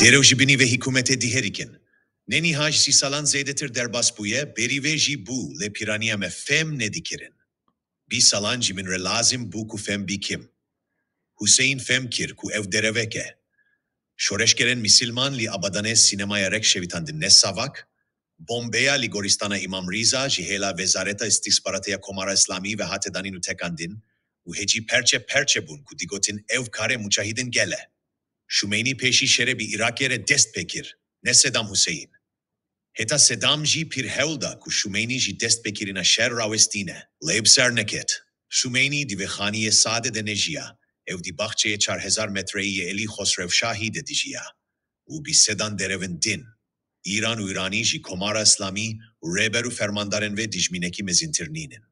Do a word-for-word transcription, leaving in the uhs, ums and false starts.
Derew ji binî vê hikûmetê dîherîkin. Ne niha ji sî salan zêdetir derbas bûye, berî vê jî bû, lê pîraniya me fêm nedikirin. Bîst salan ji min re lazim bû ku fêm bikim. Huseyîn fêm kir ku ev derevek e. Şoreşgerên misilman li Abadanê sînemaya rek şevitandin ne savak, bombeya li goristana Îmam Rîza ji hêla Wezareta Îstîxbaratê ya Komara Îslamî ve hate danîn û tekandin û hecî perçe perçe bûn ku digotin ev karê mucahidên gel e. Şumeynî pêşî şerê bi Iraqê re dest pê kir, ne Sedam Huseyîn. Heta Sedam jî pir hewl da ku Şumeynî ji destpêkirina şer rawestîne, lê bi ser neket. Şumeynî di vê xaniyê sade de nejiya, ew di baxçeyê çar hezar metreyî yê Elî Xosrew Şahî de dijiya û bi sedan derevên din, Îran û Îranî ji Komara Îslamî û rêber û fermandarên vê dijminekî mezintir nînin.